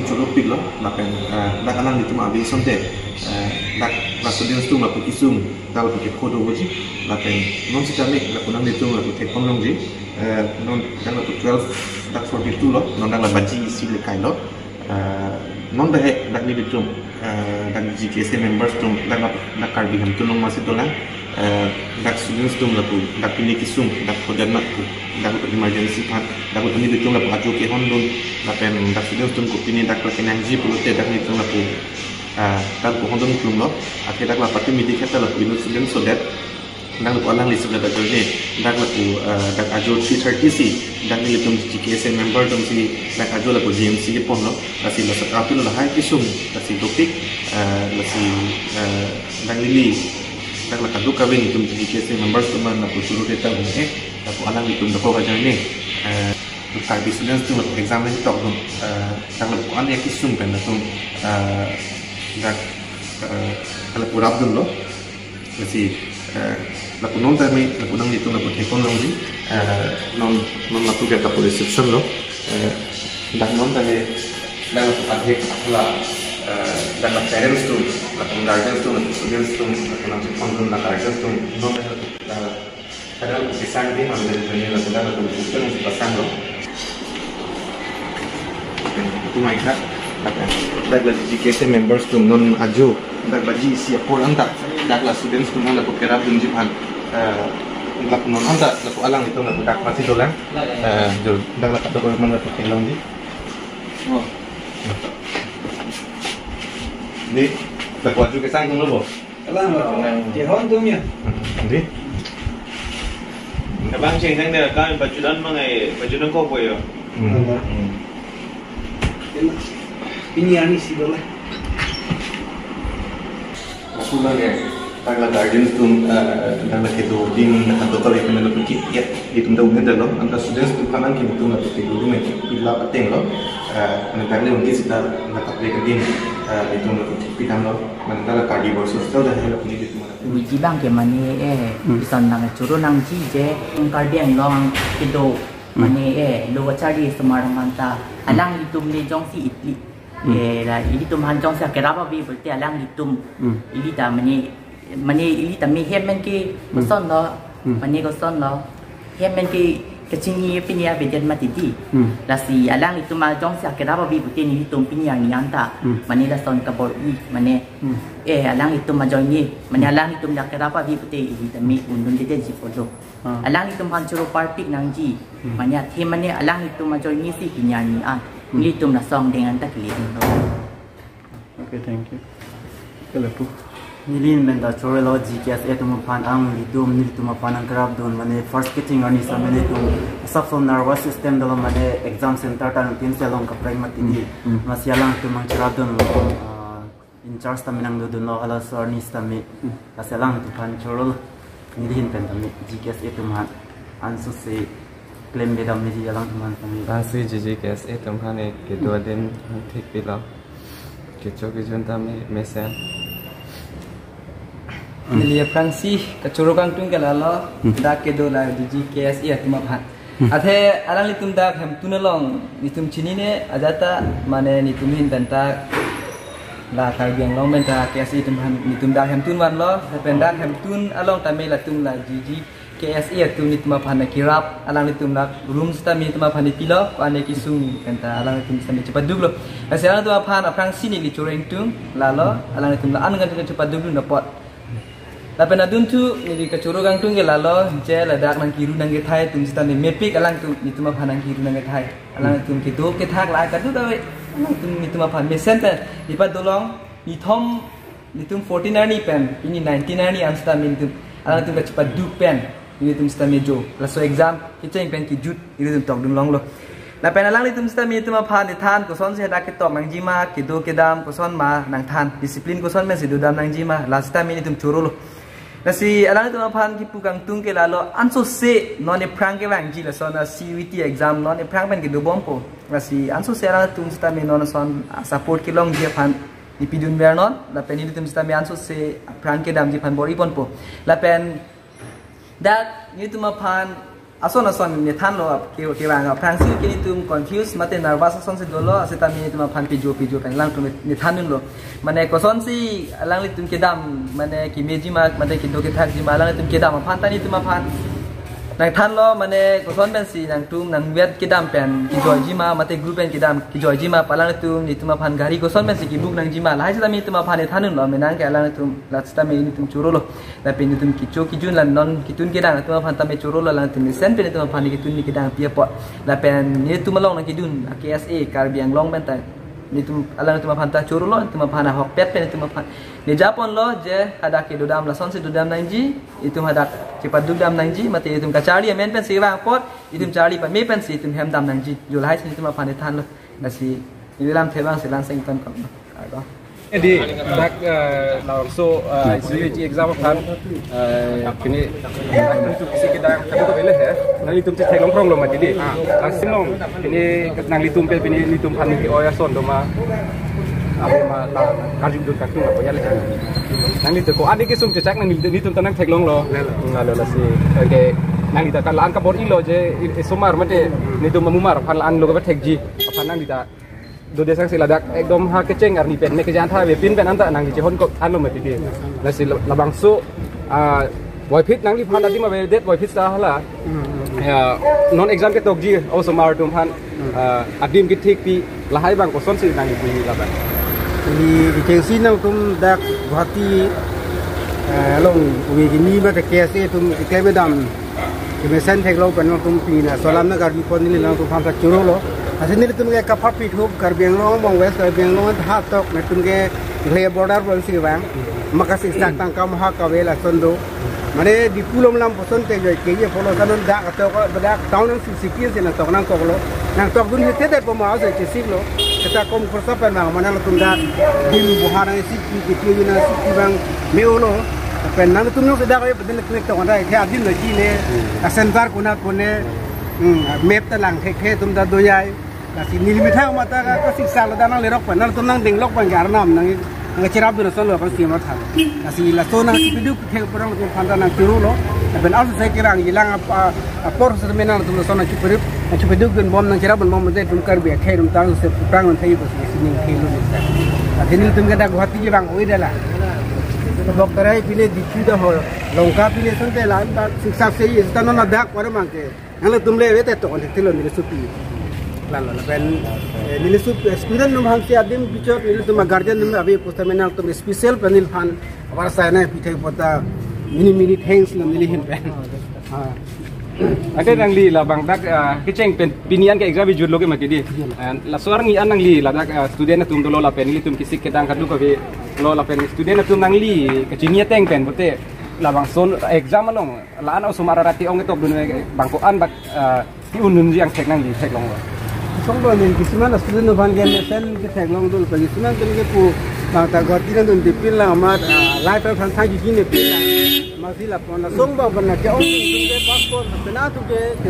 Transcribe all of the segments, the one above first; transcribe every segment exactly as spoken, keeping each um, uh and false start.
Choro piklo, lapen, eh, dak alanglitum abe asonte, eh, dak la students atum lapu kesung, dak lapu kepho doji, lapen non sitame lapu nanglitum lapu thekpon longji, eh, non dak lapu twelve, dak forty-two lo, non dak la baji isi le kailo, eh, non dak he, dak nelitum, eh, dak G K S A members atum, dak la, dak Karbi Hemtun along masi dolang, eh, dak students atum lapu, dak pini kesung, dak hodan mat pu, dak lapu emergency aphan, dak lapu nelitum lapu ajo kehondun, lapen dak students atum kopine dak lake nangji pulote dak nelitum lapu, eh, dak lapu hondun klumlo, athe dak la party meeting kheta lapu inut students sodet, dak lapu alangli sodet ajo ne, dak lapu, eh, dak ajo three thirty si, dak nelitum G K S A member atum si, dak ajo lapu G M C keponlo, lasi laso api lo lahai kesung, lasi dopik, eh, lasi, eh, dak neli, dak la kadokave nelitum G K S A members atum lapu choro deta un-e, lapu alanglitum dakok ajoine, eh, Karbi students atum lapu exam le tokdun, eh, dak lapu an ya kesung pen latum, eh, dak, eh, lapu rapdunlo. Lasi, eh, lapu non tame, lapu nanglitum lapu thekpon longji, eh, non, non lapu ke lapu reception lo, eh, dak non tame, dak lapu adhek la, eh, dak la parents atum, lapu guardians atum, lapu students atum, lapu nangthekpondun la guardians atum, non dak, eh, kadang kisang di, ambil dunia lapu dak lapu reception lapu pasang lo. Itu mai kha, dak, dak la G K S A members atum non ajo, dak baji isi apor anta, dak la students atum lapu kerapdunji aphan, eh, lapu non anta, lapu alanglitum lapu dak masi dolang, eh, jo, dak la kadokave lapu kelongji. Oh. Di, lapu ajo kesang atumlo bo. Kalang, kehondun ya. Di. Kabang cheng cheng de kan pajudan mangai, pajudan ko boyo. Hmm. Hmm. Pini arni si dolang. Aku lang ya, dak la guardians atum, eh, dak la kedo adim, dak la doktor itu melo pikir ya, itum dak udah lo, anta students atum kalang ke itum la kedo adim, pila pateng lo, eh, anta dak le undi sita la kaple kedim, eh, itum la pikir pidam lo, anta la Karbi Boys Hostel dah help ni itum. Uji abang ke mane, eh, Hmm. Isan nangchoro nangji je, Karbi Anglong kedo, Hmm. Mane, eh, lo kachari semar manta, Hmm. Alanglitum le jongsi itli, Hmm. Eh, la ilitum aphan jongsi akerap ave pulote alanglitum. Hmm. Ili ta mane, mane ili ta me hem men ke Hmm. Kosonlo. Hmm. Mane kosonlo. Hem men ke kachini pini avedet mati di. Hmm. Lasi alanglitum a jongsi akerap ave pulote nelitum pini arni anta. Hmm. Mane lason kabor-i, mane, Hmm. Eh, alanglitum ajoine, mane Hmm. Alanglitum akerap ave pulote ili ta me undundedetji pulo. Ah. Alanglitum aphan choro parpik nangji. Hmm. Mane athe mane alanglitum ajoine si pini arni an. Hmm. Nelitum lason deng anta kele dinglo. Okay, thank you. Kelepu. Neli men ta chorolo G K S A atum aphan, alanglitum nelitum aphan nangkerapdun, mane first kecheng arni sitame nelitum asapso nervous system dolo, mane exam center ta nangtin selong kaprek mati di. Hmm. Hmm. Lasi alanglitum nangcherapdunlo, ah, in charge tame nangdodunlo, halaso arni sitame. Hmm. Lasi alanglitum aphan chorolo. Neli ahin pen tame G K S A atum aphan ansose klem bedam neli alangtum aphan tame. Lasi G K S A atum aphan ke kedo adim thekpilo. Kecho kejun tame mesen. Neli aphrangsi kachoro kangtung ke lalo, Hmm. Dak kedo la G K S A atum aphan. Hmm. Athe alanglitum dak Hemtun along, netum chinine ajat ta, mane netum ahin pen ta, la Karbi Anglong pen ta K S A atum aphan netum dak Hemtun vanlo, lapen dak Hemtun along tame latum la G K S A atum netum aphan kerap, alanglitum la room sitame netum aphan pilo, ko-an kesung pen ta alanglitum sitame chepaduklo. Lasi alanglitum aphan aphrangsi neli choro ingtung, lalo, alanglitum la-an kan chepadukdun apot. Lapen adunthu neli kachoro kangtung ke lalo, je ladak nangkiru nangkethai atum sitame mepik alangtum netum aphan nangkiru nangkethai. Alangtum kedo kethak la kadokave, alangtum netum aphan mesen pen, ipa dolong, nithom, netum fourteen arni pen, pini nineteen arni an sitame netum, alangtum kachepaduk pen, netum sitame jo, laso exam kecheng pen kejut, netum tokdun longlo. Lapen alanglitum sitame netum aphan than, kosonsi hadak ketok nangjima, kedo kedam koson ma nangthan, discipline koson pensi dodam nangjima, la sitame netum chorolo. Lasi alanglitum aphan kipu kangtung ke lalo, ansose non ephrang kevangji lason a C U E T exam non ephrang pen kedobompo. Lasi ansose alanglitum sitame non ason, ah, support kelongji aphan nepidun vernon, lapen netum sitame ansose aphrang kedamji aphan bor-iponpo. Lapen dak netum aphan Ason ason nethanlo, ke kevang aphrangsi ke netum confuse mate nervous asonsi dolo, asitame netum aphan pijo pijo pen alangtum nethandunlo. Mane kosonsi alanglitum kedam, mane kemeji ma, mate kedo kethakji ma, alanglitum kedam aphan ta netum aphan nangthanlo, mane koson pensi nangtum nangvet kedam pen kejoiji ma, mate group pen kedam kejoiji ma, pu alanglitum netum aphan gari koson pensi ke-book nangji ma, lahai sitame netum aphan nethandunlo, menang ke alanglitum, la sitame netum chorolo. Lapen netum kecho kejun la non ketun kedang atum aphan tame chorolo, alangtum mesen pen netum aphan ketun kedang pi apot. Lapen netum along nangkedun a K S A Karbi Anglong pen ta netum, alangtum aphan ta chorolo, netum aphan ahokpet pen netum aphan nejaponlo je hadak kedodam lasonsi dodam nangji, netum hadak chepadukdam nangji, mate netum kacharli amen pensi vang apot, netum charli pame pensi netum hemdam nangji. Jo lahai si netum aphan nethanlo. Lasi neli lamthe abang si langseng ton kong. Ardo. Edi, dak, eh, labangso, eh, I C U A G exam aphan, eh, pini, dak nelitum isi kedang kami ko ele he. Nanglitum chetheklong kronglo mati di. Lasi non, pini nanglitum pen pini netum aphan ke-oi ason do ma, ave ma, la karjudun kangtung apo ya le. Nanglitum ko adi kesung chechak nanglitum, netum ta nangtheklonglo. Lalo. Lalo lasi. Oke. Nanglitum ta la-an kabor-ilo je, i-, isomar mate netum mamumar aphan la-an lo kethekji. Aphan nanglitum dode sangsi ladak ekdom ha kecheng arni pen me kejan tha avepin pen anta nangli chehon ko anlo mati di. Lasi la-, labangso, ah, boyphit nangliphan adim avedet boyphit ta hala. Ya, non exam ketokji osomar atum aphan, ah, adim kethekpi lahai abang kosonsi nangli pu labang. Neli kechengsi nangtum dak Guwahati, eh, along ove kimi mate K S A atum keklem kedam kemesen theklong pen nangtum pini laso alam nangkarju apot neli nangtum aphan ta chorolo. Lasi nelitum ke kapha pithup Karbi Anglong among West Karbi Anglong hatok netum ke le border pon si vang. Maka siksak tangka maha kave lason do. Mane Diphu along lam koson te joi ke ye polo sanon dak atok dak town nang sik sik si nangtok nangkoklo. Nangtokdun hite det po ma ase chesiklo. Seta kom khorsa pen ma mane latum dak dim buhar nang sik pi kiti yuna sik pi bang me-olo. Pen nangtum nang sedak ye pen nek tok anda ke adim lagi ne. A center konat pone. Hmm, map ta lang thekthe atum ta doyai. Lasi neli methang mata ka, kasiksak lo dan nanglerok pen nangtum nangdinglok pen ke arnam nang nangcherapdun ason lo kan si mathang. Lasi laso nangchepeduk ke pura nangtum aphan ta nangchorolo. Lapen also sai kerang yelang apa apor setame nangtum laso nangchepeduk, nangchepedukdun bom nangcherapdun bom mate atum Karbi akhei atum tang se putang nang thai bos si ning thai lo ni. Lasi netum ke dak Guwahati je bang oi dala. Doktor ai pine Diphu dak ho, Lanka pine ason te la-an ta siksak se ye seta non ladak wara mang ke. Nangtum le vete to kontek tilo neli supi. Lalo lapen, eh, neli sup, eh, student atum aphan si adim bichot nelitum guardian atum ave pusitame nangtum special pen neliphan avarsai nangpi thai apot ta many many thanks lo neli ahin pen. Ha. Ante nangli labang dak, ah, kecheng pen pini an ke exam bijut lo ke mati di. Iya. Eh, laso arni an nangli ladak, ah, student atum dolo lapen nelitum kesik kedang kadokave lo lapen student atum nangli kachini ateng pen pute labangso exam along la-an osomar arati ong ketokdun bang ko-an bak, ah, ki-undunji angthek nangli theklonglo. Song ba nin kisuman student aphan ke mesen ketheklong dolo, kisuman pen ke pu bang ta Guwahati nangdun dipin la amat, ah, life aphan thang ji ne pin la. Masi lapu-an la song ba ban na ke ong ke passport pena tu ke, ke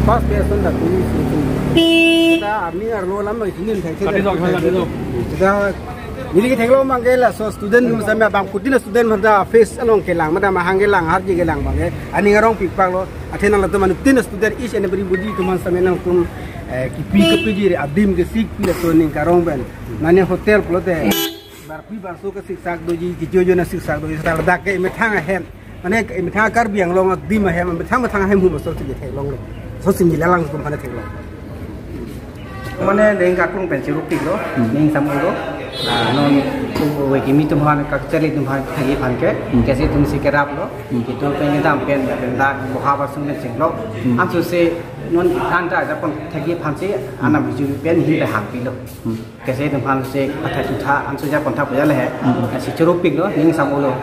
pass ke son da tu ni si. Ta arni arlo lam ma sinin thai. Kati jok, kati jok. Ta neli ketheklong mang ke laso student atum same bangkutin student mada face along kelang, mada mahang kelang, harji kelang bang ke. Aning arong pikpak lo, athe nangtum anutin student each and everybody atum aphan same nangtum, eh, kipi kepiji re adim kesik pi laso aning karong pen. Mane hotel pulote barpi barso kesiksak doji, kijo jo nangsiksak doji, seta ladak ke methang ahem. Mane methang Karbi Anglong adim ahem, methang methang ahem hu masol sigi theklonglo. So sigi lalang atum aphan theklong. Mane deng kakung pen chirupiklo, ning sam ulo. Ah, non ove kimi atum aphan, kacharli atum aphan, thagi aphan ke, kesi atum si keraplo. Kitu pen kedam pen, pen dak buha basung pen chenglo. Ansu si non anta japon thagi aphan si, anam biju pen hin pe hangpilo. Kesi atum aphan si patha tutha, ansu japon tha puja le he. Si chirupiklo, ning sam ulo.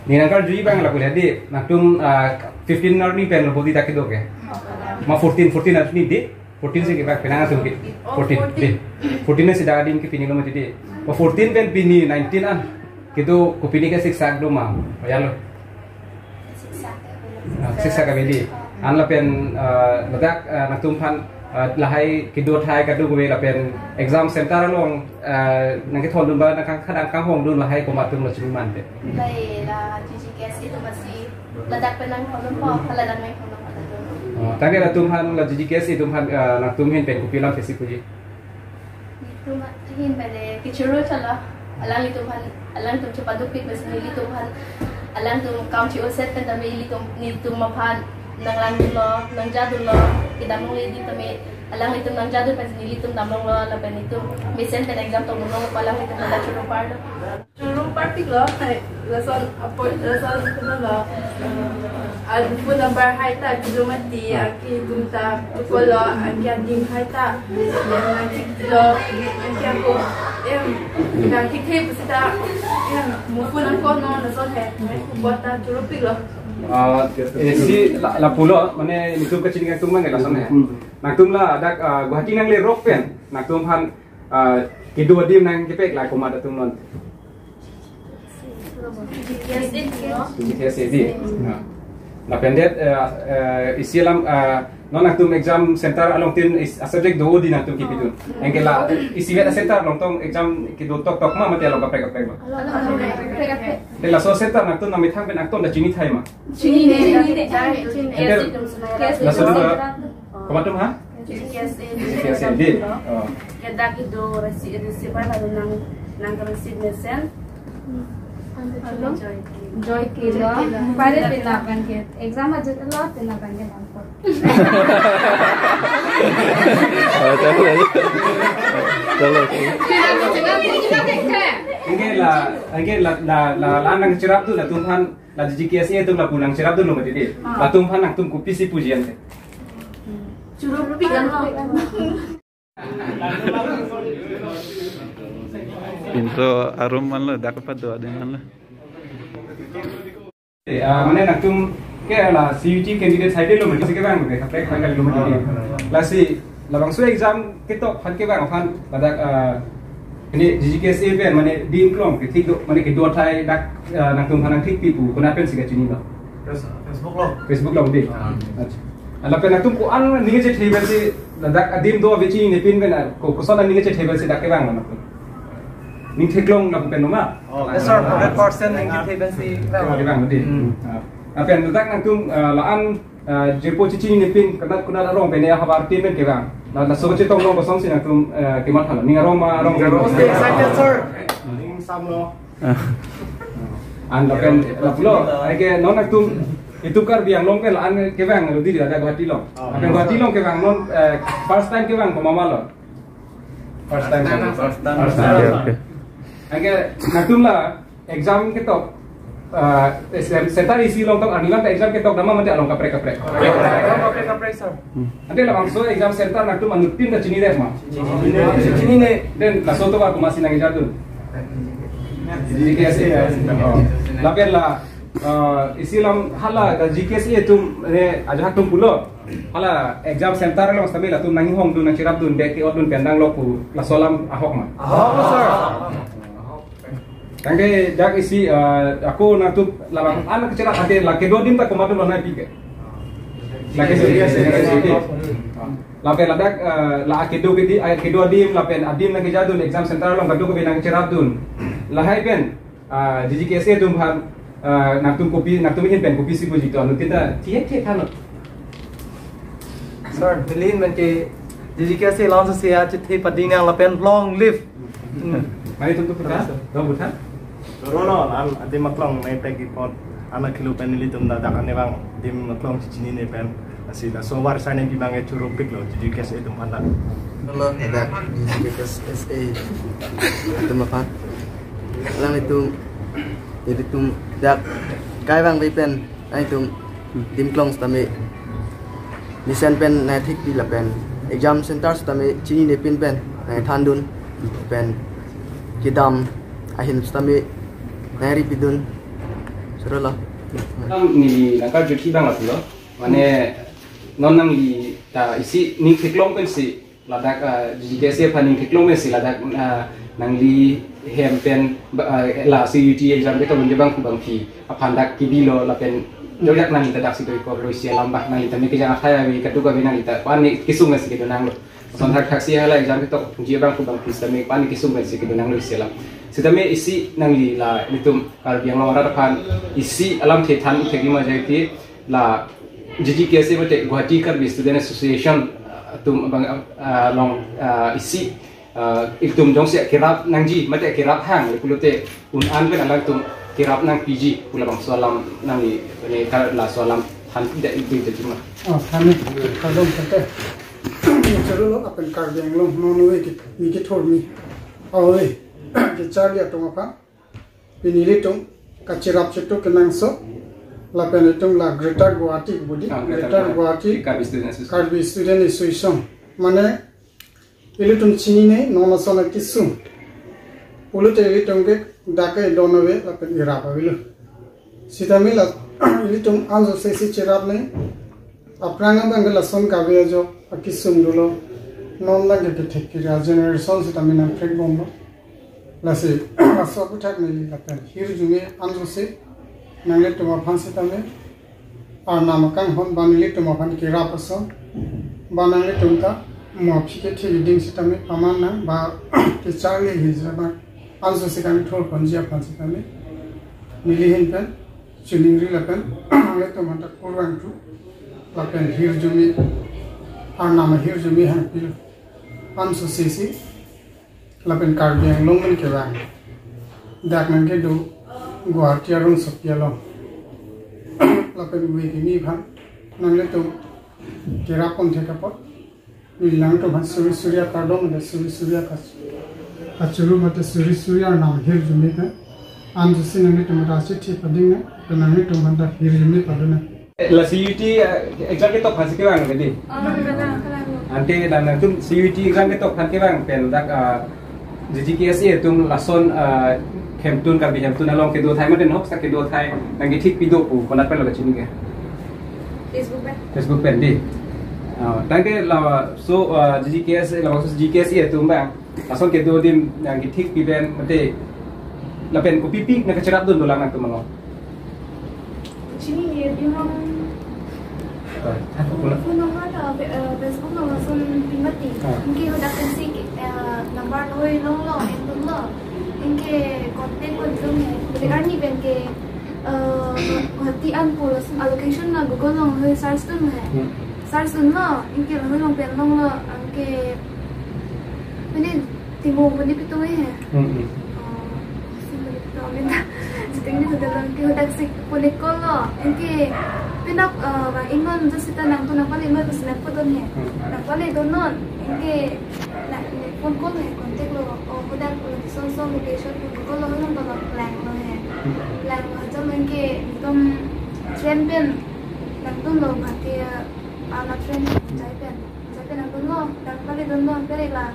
Ni nangkarjuji bang lapu le di, nangtum, ah, fifteen arni pen lo bodi dak kedo ke. Ma fourteen, fourteen arni di. Fourteen si kevak penang atum ke. Oh, fourteen. Fourteen. Di. Fourteen si dak adim ke pini lo mati di. Oh, fourteen pen pini nineteen an. Kitu kopine kesiksak do ma. Oh, ya lo. Siksak ke beli. Ah, siksak ke beli. An lapen, ah, ladak, ah, nangtum aphan, ah, lahai kedo thai kadokave lapen exam center along, ah, nangkethondun ba nangkang kadang kanghongdun lahai komat atum lo chiniman te. Bai la G G K S atum si ladak pen nangthondun po, ladak nangthondun po. Tangte latum aphan la G G K S A atum aphan, eh, nangtum ahin pen kopi alam thesi puji? Nelitum ahin pen le kechoro chala. Alanglitum aphan, alangtum chepadukpik pensi nelitum aphan, alangtum kam che-oset pen tame ilitum, nelitum aphan nanglangdunlo, nangjadunlo, kedam longle adim tame alanglitum nangjadun pensi nelitum damlonglo, lapen nelitum mesen pen exam tongdunlo, alanglitum pen ta choro parlo. Choro parpiklo, hai, lason apo, lason kenalo. Al phone number hai ta, kido mati, aki tum ta, kolo, aki adim hai ta. Yang lagi lo, aki ako, em, lagi the pusita, em, mo phone ako no, lason hai, buat ta choro piklo. Ah, eh, si la, lapulo, mane nelitum kachini nangtum mang lason hai. Nangtum ladak, ah, Guwahati nanglerok pen, nangtum aphan, ah, kedo adim nangkepek la komat atum non? G K S A di. Nah. Lapen det, eh, eh, isi alam, eh, non nangtum exam center along tin is, a subject do di nangtum kipidun. Anke la isi vet center along tong exam kedo toktok ma mate along kaprek kaprek ma? Te laso center nangtum nangmethang pen nangtum ta chinithai ma? Chinine. Chinine. Anke laso do komat atum ha? G K S A. G K S A di. Oh. Kedak kedo resi, resi apa lalu nang, nang resi mesen. Joy kilo. Pare pina bangke. Exam aja lo pina bangke bangko. Oh, chalo, chalo. Chalo. Anke la, anke la, la, la, la nangcherapdun latum aphan, la G K S A atum lapu nangcherapdunlo mati di. Ah. Latum aphan nangtum kopisi puji ante? Choro piklo. Pinso arum manlo, dak apa do adim manlo. Eh, ah, mane nangtum ke la C U T candidate side lo mati si kevang ke kaprek aphan kali lo mati. Lasi labangso exam ketok aphan kevang aphan ladak, ah, ini G K S A pen mane dim klong ke thik do, mane kedo athai dak, ah, nangtum aphan nangthikpi pu konat pensi kachinilo? Face-, Facebook lo. Facebook lo di. Ah. Acha. Lapen nangtum ko-an aning chethe pensi ladak adim do ave chininepin pen, ah, ko, koson aning chethe pensi dak kevang lo nangtum? Ning theklong lapu pen lo ma? Oh, yes, sir. Hundred percent ning chethe pensi kevang lo di. Hmm. Ah. Lapen ladak nangtum, ah, la-an, ah, jirpo chininepin konat konat arong pen ya habar tin pen kevang. La, laso chetong lo kosonsi nangtum, ah, kematha lo? Ning arong ma arong? Ning arong. Mostly excited, sir. Ning samlo. Ah. An lapen lapulo, anke non nangtum itum Karbi Anglong pen la-an kevang lo di ladak Guwahati along. Oh. Lapen Guwahati along kevang non, eh, first time kevang komat ma lo? First time. First time. First time. Oke, oke. Anke nangtum la exam ketok, eh, exam center isi along tong, arni alam ta exam ketok dam ma mate along kaprek kaprek? Along kaprek kaprek, sir. Ante labangso exam center nangtum anuttin ta chinine ma? Chinine. Chinine. Then laso atovar komatsi nangkejadun? G K S A ya. Oh. Lapen la, eh, isi alam hala ka G K S A atum ne ajo atum pulo. Hala exam center along sitame latum nanghongdun, nangcherapdun, bag ke-otdun pen nanglo pu laso alam ahok ma? Ahok, sir. Tangte dak isi, eh, ako nangtum labang an kacherap ante la kedo adim ta komat atum lo nangpi ke? La kedo adim, la kedo adim. Lapen ladak, eh, la kedo ke di, eh, kedo adim, lapen adim nangkejadun exam center along kadokave nangcherapdun. Lahai pen, ah, G K S A atum aphan, ah, nangtum kopi, nangtum ahin pen kopisi puji to, anuttin ta thihek thihek thanlo. Sir, neli ahin pen ke G K S A along si ya chethe pading nang lapen long live. Hmm. Mari tum tu putar, dong putar. Rono, an adim aklong nai tagi pot, anak kilu pen nelitum ladak ane bang, dim aklong chinine pen. Lasi laso avar sane pi bang e choro piklo, G K S A atum aphan. Hello, dak G K S A atum aphan. Alanglitum, nelitum dak kai bang ve pen, alanglitum dim klong sitame mesen pen nangthikpi lapen exam center sitame chininepin pen nangthandun pen kedam ahin sitame nangripidun. Choro lo. Kam neli nangkarjuji abang lapulo. Mane non nangli ta isi ning theklong pensi ladak, ah, G K S A aphan ning theklong pensi ladak, ah, nangli hem pen ba, ah, la C U T exam ketok un-e abang pu bangpi aphan dak kebilo lapen jojak nangli ta daksi doikoklo isi alam ba, nangli ta me kejang athai ave, kadokave nangli ta ko-an kesung pensi kedo nanglo. Son thakthak si hala exam ketok un-e abang pu bangpi sitame ko-an kesung pensi kedo nanglo isi alam. Sitame isi nangli la nelitum Karbi Anglong arat aphan isi alamthe than thekji ma jai ti la G G K S A mate Guwahati Karbi Student Association, uh, atum abang, uh, along, uh, isi, uh, itum jongsi kerap nangji mate kerap hang pulote un-an pen alangtum kerap nangpiji pu labangso alam nangli, ne kar laso alam than ida itum jajima. Oh, than ni, kardom tete. Choro lo lapen Karbi Anglong non ave ke, mi kethur mi. Ave, kecharli atum aphan. Pini ilitum kacherap chetu kenangsot. Lapen itum la Greater Guwahati budi. Ah, Greater Greater Guwahati Karbi Student Association. Karbi Student Association. Mane ilitum chinine non ason akesung. Pulote ilitum ke dak ke don ave lapen irap avelo. Sitame la ilitum anso sesi cherap ne. Aphrang abang ke lason kave ajok akesung dolo. Non abang ke kethek kira generation sitame nangprek bomlo. Lasi laso aputhak neli lapen hirjume anso si nanglitum aphan sitame Arnam akanghon ba nelitum aphan kerap ason ba nanglitum ta mo aphi kethe ding sitame paman nang ba kecharli hijra ba anso si kangthur ponji aphan sitame neli ahin pen chiningri lapen nanglitum aphan ta kurvangthu lapen hirjume Arnam ahirjume hangpilo anso sesi. Lapen Karbi Anglong pen kevang. Dak nangkedo Guwahati arongsopi along. Lapen ove kimi aphan nanglitum kerap pon thek apot. Neli nangtum aphan suri suri akardom mate suri suri akas. Kachuru mate suri suri Arnam ahirjume pen. Anso si nanglitum aphan ta si thi pading nang. Pen nanglitum aphan ta hirjume padun nang. La C U E T, eh, exam ketok aphan si kevang ke di? Oh, kevang, kevang. Ante nangtum C U E T exam ketok aphan kevang pen dak, ah, G G K S A atum lason, ah, hemtun Karbi hemtun along kedo athai mate noksa kedo athai nangkethik pido pu konat pen lo kachini ke? Facebook pen. Facebook pen di. Ah, tangte laso, ah, G G K S A, laso G G K S A atum abang lason kedo adim nangkethik pi pen mate lapen kopipi nangkacherap dun dolang nangtum along? Chinine, bihang. Ah, than ko na. Phone number ta, eh, Facebook number lason pi mati. Ah. Anke hadak pensi ke, eh, number lahei longlo, entunlo. Anke contact ko dun he. Jadi arni pen ke, eh, Guwahati an pu lason a location na Google along lahei search dun he. Hmm. Search dunlo, anke lahei along pen longlo, anke pini Timung pini pitung he. Hmm, hmm. Oh, si pini pitung amin. Sitting ni hotel anke hadak si pini call lo. Anke pini, eh, bang ingnon jo sita nangtum nangpale ingnon ko si nangpudun he. Hmm. Nangpale dunnon. Anke na, ne phone call he contact lo. Oh, hadak lo son son location ko call lo, nang to lang lo he. Hmm. Lang lo jam anke itum train pen nangtum lo bhante, ah, la train jai pen. Jai pen nangtum lo, nangpale dunlo, pere la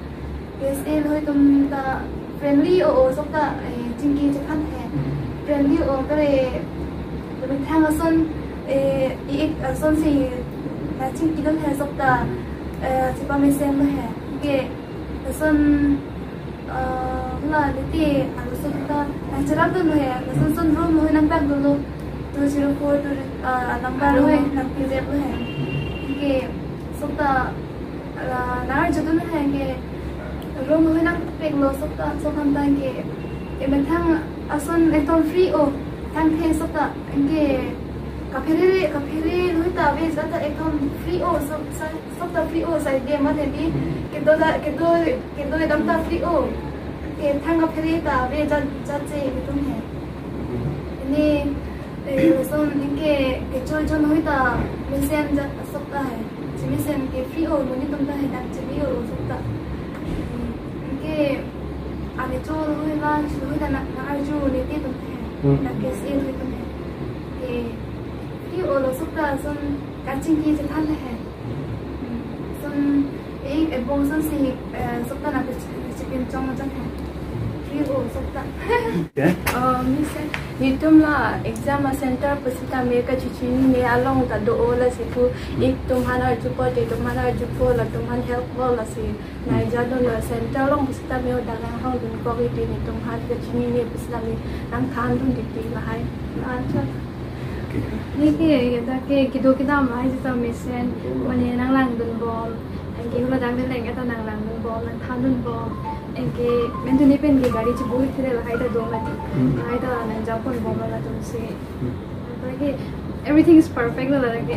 K S A lahei atum ta friendly o, o sok ta, eh, chingki chephan he. Hmm. Friendly o, pere, methang ason, eh, i-ik ason si nangchingki dun he sok ta, eh, chepamesen lo he. Ke ason, eh, la liti, ason ta nangcherap dun he, ason son room lahei nangdak dunlo, two zero four two, eh, number lahei nangpijep lo he. Ke sok ta, ah, nang-arju dun he ke room lahei nangpek lo sok ta, sok aphan ta ke, eh, methang ason ekdom free o, thangthe sok ta, ke kaphere, kaphere lahei ta ave jat ta ekdom free o, sok sa, sok ta free o, sai de mate di, kedo la, kedo, kedo dam ta free o, ke thang kaphere ta ave jat, jat si itum he. Pini, eh, lason anke kecho jon lahei ta mesen jat sok ta he. Chemesen ke free o, monit atum ta he dak chemi o sok ta. Anke ane cho lahei la, cho lahei ta nang, nang-arju neti atum he. Hmm. Dak K S A lahei atum he. Ke free o lo sok ta ason kachingki chethan le he. Ason, eh, ebong ason si, eh, sok ta nangpech-, pechepinchong jang he. Free o sok ta. Okay. Oh, Miss, netum la exam a center pusitame kachechinine along ta do o, lasi pu, hmm, ik atum aphan arjupo, te atum aphan arjupo, latum aphan help po, lasi nang-arjudun lo center along pusitame hadak nanghang dunkok, iti netum aphan kachinine pusitame nangthandun titi lahai. Answer. Okay. Neke hadak ke kedo kedam lahai seta mesen, mane nanglangdun bom, anke hula dang deleng eta nanglangdun bom, nangthandun bom, anke mentuni pen ke gari chibui thire lahai ta do mati, hmm, lahai ta nangjapon bom latum si. Hmm. Lake everything is perfect lo lake.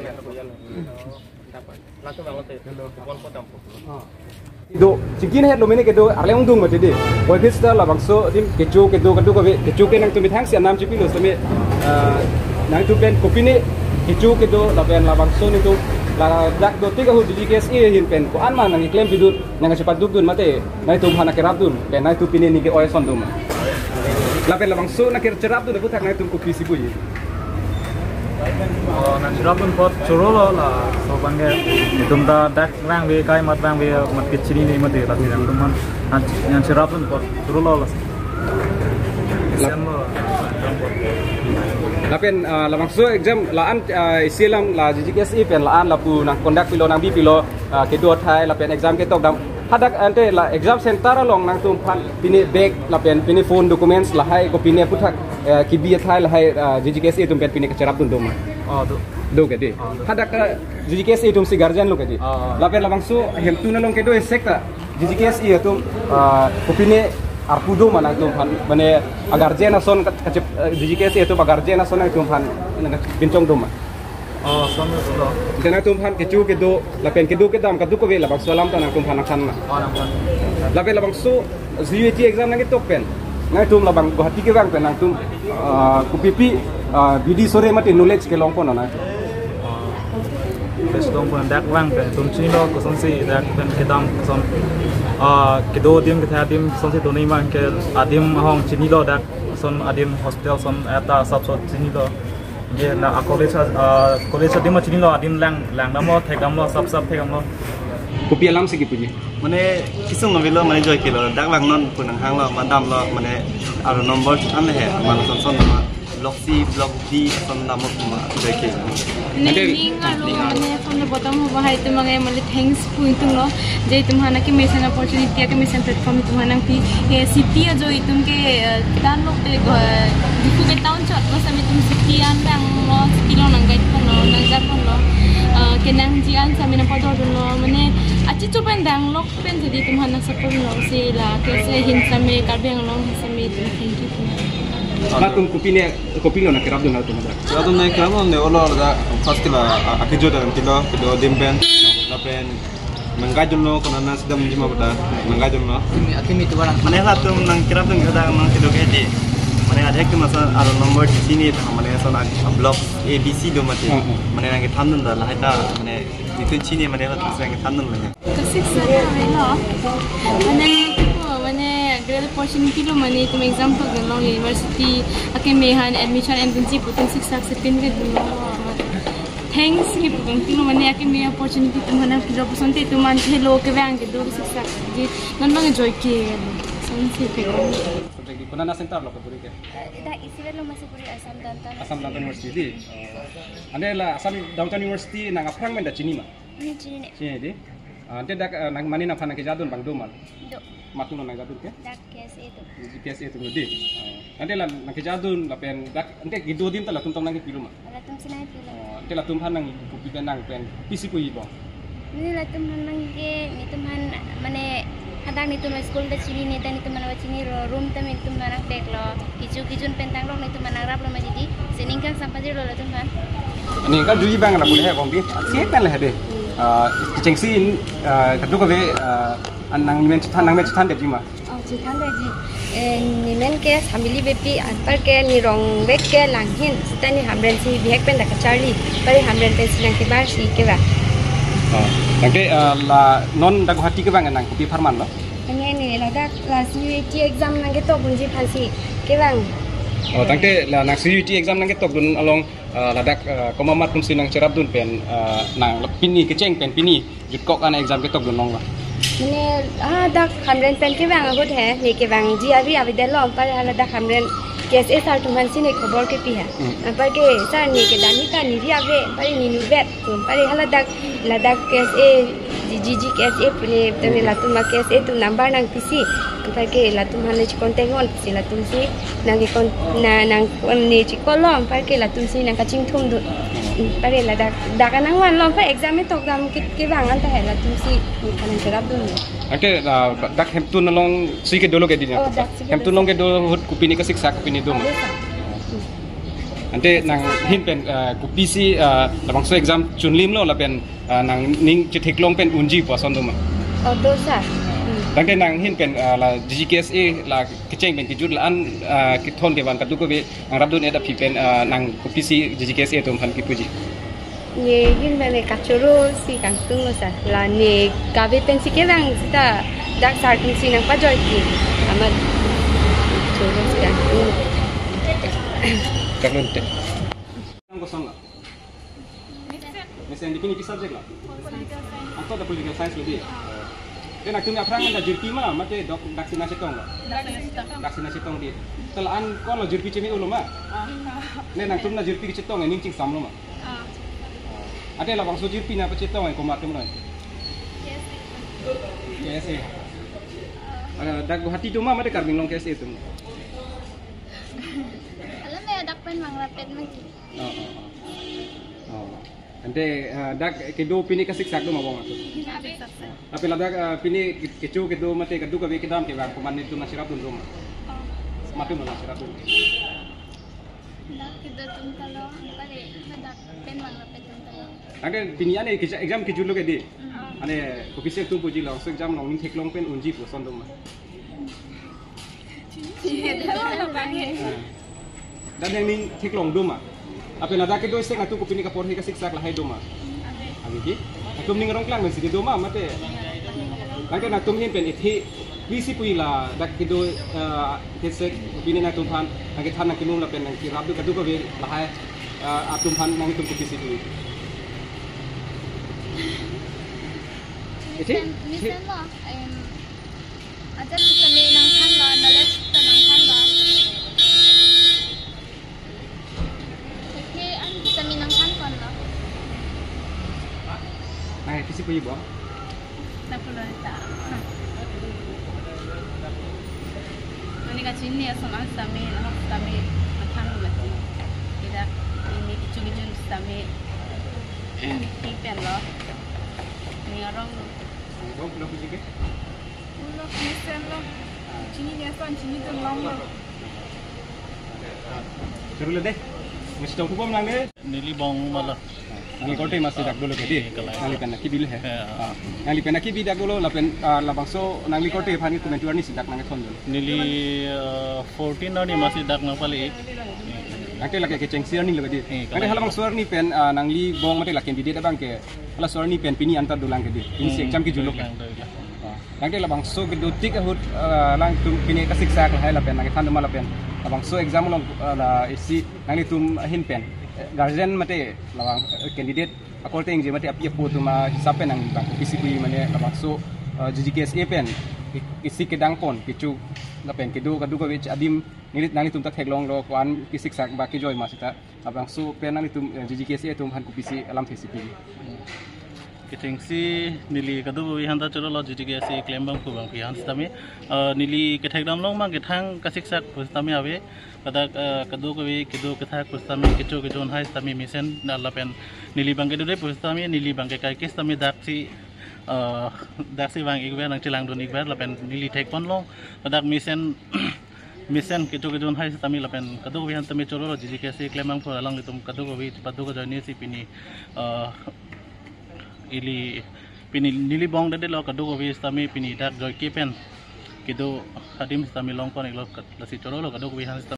Do, chingki na het lo mene kedo arleng ongdung mati di. Boy Krista labangso adim kecho kedo kadokave, kecho ke nangtum methang si anam chipilo seme, ah, nangtum pen kopine kecho kedo lapen labangso nangtum ladak do tik ahut G G K S A ahin pen ko-an ma nangkeklem pidun, nangkachepadukdun mate nangtum aphan nangkerapdun pen nangtum pine neke oi sondun ma. Lapen labangso nangkacherapdun aphuthak nangtum kopisi puji. Oh, nangcherapdun apot chorolo laso abangke. Itum ta dak vangve, kai mat vangve, mat kechinine mati, lasi nangtum aphan nang, nangcherapdun apot chorolo la. Lap- Lapen, ah, labangso exam la-an, ah, isi alam la G G K S A pen la-an lapu nangconduct pilo, nangbipilo, ah, kedo athai lapen exam ketok dam. Hadak ante la exam center along nangtum aphan pine bag lapen pine phone, documents lahai kopine aphuthak, eh, kebi athai lahai, ah, G G K S A atum pen pine kacherapdun do ma? Oh, do. Do ke di. Oh, do. Hadak, ah, G G K S A atum si guardian lo ke di. Oh, oh. Lapen labangso hemtun along kedo esek ta G G K S A atum, ah, kopine arpu do ma nangtum aphan, mane aguardian ason ka-, kachep, eh, G G K S A atum aguardian ason nangtum aphan nangkapinchong do ma? Oh, son lo. Ante nangtum aphan kecho kedo lapen kedo kedam kadokave labangso alam ta nangtum aphan nangthan ma? Oh, nangthan. Lapen labangso G U A T exam nangketok pen nangtum labang Guwahati kevang pen nangtum, ah, kopipi, ah, bidi sore mate knowledge kelong pon nang? Bes dong pon dak vang pen itum chinilo kosonsi dak pen kedam koson, ah, kedo adim kethe adim kosonsi do nangji ma, ke adim ahong chinilo dak koson adim hospital ason eta asapso chinilo. Ye na a college, ah, college adim ma chinilo, adim lang, langdamlo, thekdamlo, sap sap thekdamlo. Kopi alam si kipuji? Mane kesung avelo, mane joike lo, dak vangnon pu nanghanglo, ma damlo, mane aro number an le he, ma lason son ma, block C, block D ason damlo ma joike. Mane ning alo, mane from the bottom of my heart, itum abang mane thanks pu itum lo, je itum aphan akemesen opportunity, akemesen platform itum aphan nangpi, eh, city ajo itum ke, eh, dan lok te go, eh, Diphu ke town chot lo, sami itum city an dang lo, city lo nang guide pon lo, nang jat pon lo, eh, kenangji an sami nangpadodun lo, mane achicho pen dang lok pen jadi itum aphan nang support lo, si la ke se hin sami Karbi Anglong sami itum thank you pu. Latum kopine, kopilo nangkerapdun latum ada? Latum nangkerapdun ne olo da first kila, a, akejo da kilo, kilo adim pen, lapen nang guide dunlo, konat nang sedamji ma pu ta nang guide dunlo. Akimi, akimi tu barang. Mane latum nangkerapdun ke dak nang kedo ke di. Mane adhek tu masa aro number di sini ta, mane ason a, a block A B C do mati. Hmm, hmm. Mane nangkethandun da lahai ta, mane itum chini mane latum si nangkethandun lo ya. Kasik sa ta lo. Mane, oh, mane great opportunity lo, mane itum exam to galong university, akeme aphan admission and dunji pu itum sik sak setin ke dunlo. Thanks kipu kangtung mane akeme opportunity itum aphan nangpilo pusonte itum an helo kevang kedo sik sak ji non abang joike. Sonsi pe. Jadi konat na center lo kepuri ke? Eh, dak isi lo masih puri Assam Downtown. Assam Downtown University. Oh. Ante la Assam Downtown University nang aphrang men da chini ma? Ini chini ne. Chini di. Ah, ante dak, eh, nang mane nangphan nangkejadun abang do ma? Do. Matun lo nangjadun ke? Dak K S A atum. K S A atum di. Oh. Ante la nangkejadun lapen dak ante kedo adim ta latum tong nangkepilo ma? Latum si nangpilo. Oh, ante latum aphan nang kopi pen nang pen pisi puji bang? Mane latum aphan nang ke, netum aphan mane hadak netum school ta chinine, ta netum aphan chinilo, room ta netum aphan nangpeklo, kecho kejun pen tang lok netum aphan nangraplo ma jadi, si ning kangsam pajirlo latum aphan. Ning kangjuji abang la boleh ya bang di. Si pen le de. Ah, kechengsi, ah, kadokave, ah, an nang men chethan, nang men chethan detji ma? Oh, Thandaji, eh, nemen ke Samili Beypi, anparke nerong bek ke Langhin, seta ne Hamren si bihek pen dak kacharli, anpar Hamren pensi nangkebar si kevang. Oh, tangte, eh, la non dak Guwahati kevang nang kopi apharman lo? Nang ne ladak la C U E T exam nangketok unji aphansi kevang. Oh, tangte la nang C U E T exam nangketokdun along, eh, ladak, eh, komat atum si nangcherapdun pen, eh, nang la pini kecheng pen pini jutkok an exam ketokdun longlo? Mane, ah, dak Hamren pen kevang ahut he, ne kevangji ari avedetlo, anpar hala dak Hamren K S A sir atum aphansi ne khobor kepi he. Hmm. Anparke sir ne kedan hita ne ri ave, anpar ne nurvet, anpar hala dak, ladak K S A, G G K S A pu ne, tame latum a K S A atum number nangpisi, anparke latum aphan ne chikontak non, si latum si nangkekon, na, nang, ne chikolo, anparke latum si nangkachingthumdun. Anpar ladak, dak nangvanlo, anpar exam ketok dam ke, kevang anta he latum si nangcherapdun. Ake, ah, dak hemtun along si kedolo ke di? Oh, dak si kedolo. Hemtun along kedo ahut kopine kasiksak, kopine doma? Ave, sir. Ante nanghin pen, ah, kopisi, ah, labangso exam chunlimlo lapen, ah, nangning chetheklong pen unji pu ason doma? Oh, do, sir. Hmm. Tangte nanghin pen, ah, la G G K S A la kecheng pen kejut la-an, ah, kethon kevan kadokave nangrapdun-et aphi pen, ah, nang kopisi G G K S A atum aphan kipuji? Ne hin pen ne kachoro si kangtunglo, sir. La ne kave pensi kevang seta dak sir atum si nangpajoi ti. Amat choro si kangtung. Kaklon te. Nang koson lo? Mesen, di pini ki subject lo? Political science. Angko ta political science lo di. Te nangtum aphrang anta jirpi ma, mate dak, daksi nangchetong lo? Daksi nangchetong. Daksi nangchetong di. Te la-an ko lo jirpi cheme-olo ma? Ah. Ne nangtum nang jirpi kechetong, eh, ning chingsamlo ma? Ah. Ante labangso jirpi nangpachetong, eh, komat atum lo? K S A. K S A. Eh, dak Guwahati doma, mate Karbi Anglong K S A atum? Alam ya dak pen Manglapet mati. Oh, oh, oh. Oh. Ante, ah, dak kedo pini kasiksak doma bong atum? Kasiksak, sir. Tapi ladak, ah, pini ke-, kecho kedo mate kadokave kedam kevang komat netum nangcherapdun doma? Oh. Komat atum nangcherapdun? Dak kedo atum ta lo, anpar ladak pen Manglapet atum ta lo. Ante pini ane ke-, exam kejutlo ke di? Mm. Ane kopisi atum puji lo, so exam along ning theklong pen unji pu ason doma? Chini, chini, chini, chini. Ah. Dak nangning theklong doma? Lapen ladak kedo isi atum kopine kaporhe kasiksak lahai doma? Ave. Ave ki? Atum ning arong klang pensi kedoma mate? Tangte nangtum hin pen ethe kopisi puji ladak kedo, eh, isi kopine nangtum aphan nangkethan nangkemum lapen nangkerapdun kadokave lahai, eh, atum aphan nangtum kopisi puji? Ethe? Mesen, mesen lo, em, ajat sitame nangthanlo, knowledge ta nangthanlo. Ethe an sitame nangthan ponlo. Nang kopisi puji bong? Nang pulo ta. Nang ne kachini ason an sitame, nang sitame nangthan mati. Ida, ne kecho kejun sitame. Ti pen lo. Ne arong. Bong pulo puji ke? Pulo mesen lo. Chini ne ason chinidun longlo. Choro le de. Mister Kupom lang de. Neli bong ma lo. Nangli korte masi dak dolo ke di. Kalai. Nangli pen nangkebi le he. Ya. Ah. Nangli pen nangkebi dak dolo lapen, ah, labangso nangli korte aphan ke komentuar ni si dak nangkethon dolo. Neli, eh, fourteen arni masi dak nangpale. Tangte lake kechengsi arni lo ke di. Eh, tangte kalai. Halabangso arni pen, ah, nangli bong mate la candidate abang ke. Halaso arni pen pini anta dolang ke di. Pini si, hmm, exam kejutlo ke. Dolang, dolang. Ah. Tangte labangso kedo tik ahut, eh, alangtum pini kasiksak lahai lapen nangkethan doma lapen labangso exam along, eh, la isi nanglitum ahin pen, eh, guardian mate labang, eh, candidate akorte ingje mate api apo atum ahisap pen nang bang kopisi puji mane labangso, eh, G G K S A pen i-, isi kedang pon kecho lapen kedo kadokave adim neli nanglitum ta theklonglo ko-an kesiksak ba kejoi ma seta. Labangso pen nanglitum, eh, G G K S A atum aphan kopisi alamthe si pi? Kechengsi neli kadokave aphan ta choro lo G G K S A klem abangphu abangpi aphan sitame. Eh, neli kethekdam long mang kethang kasiksak pu sitame ave. Ladak, eh, kadokave kedo kethak pu sitame kecho kejun hai sitame mesen na lapen neli abang kedo de pu sitame neli abang ke kai ke sitame daksi, eh, daksi vang ikver nangchelangdun ikver lapen neli thek ponlo. Ladak mesen mesen kecho kejun hai sitame lapen kadokave aphan tame choro lo G G K S A klem abangphu alanglitum kadokave chepado kejoi ni si pini, eh, ili pini neli bong dede lo kadokave sitame pini dak joike pen kedo adim sitame longpon-iklo, lasi chorolo kadokave aphan sitame.